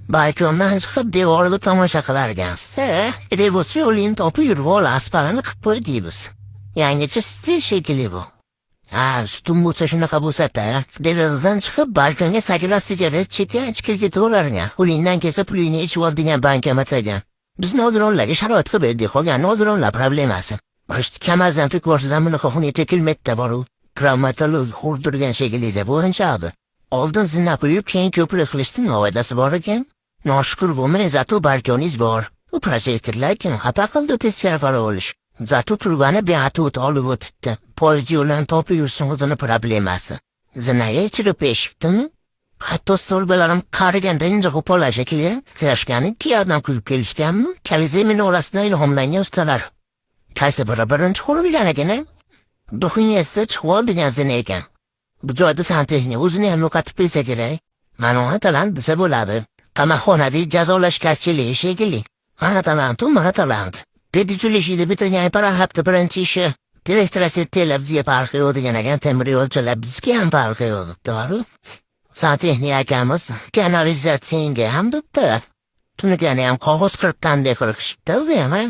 Balkondan chiqib devorga tomosha qilarkansiz. Revolyutsiya yo'lini topib yurib ol, asparini qilib qo'y deymiz. Yangicha stil shekilli bu. Ha, sutun bo'lsa shunaqa bo'lsa-da, derazadan chiqib balkonga sakrab sigaret chekkan ichki ketaverarkan. Pulingdan kelsa pulingni ichib ol degan bankomat ekan. Biz nogironlarga sharoit qilib berdik, qolgan nogironlar problemasi. Boshqa kamazdan ko'rsadan bunaqa xuni tekilmakda boru. Travmatolog xurdirgan shekilli bo'yinchadi. Oldin zina qo'yib, keyin ko'prik qilishdi, nima foydasi bor ekan? Noshukur bo'lmang, зато balkoningiz bor. U projektorlar kim xafa qildi teskari qarab olish. Зато turbani beatut olib o'tibdi. Poyezd yo'lini topib yursin o'zini problemasi. Zinaga chirib eshitdimi? Hatto stolbalarim qariganda inja qo'pol shekilli titrashgani ikki odam kulib kelishganmi? Kalize minorasidan ilhomlangan ustalar. Qaysi biri birinchi qurilgan ekan, a? Duxingizda chiqib ol degan zina ekan. Bu joyda santexnik o'zini ham yo'qotib qo'ysa kerak. Mana uni talant desa bo'ladi. Qamoqxonadagi jazolash kachiligi shekilli. Mana talant u, mana talant. Pedучилище bitirgan hafta birinchi ishi. Direktor telab bizga farqi yo'q degan ekan, temir yo'lchilar bizga ham farqi yo'q debdi. Santexnik akamiz kanalizatsiyaga ham debdi. Tunugani ham qog'oz qirqqandek qilishibdi o'zi ham, a?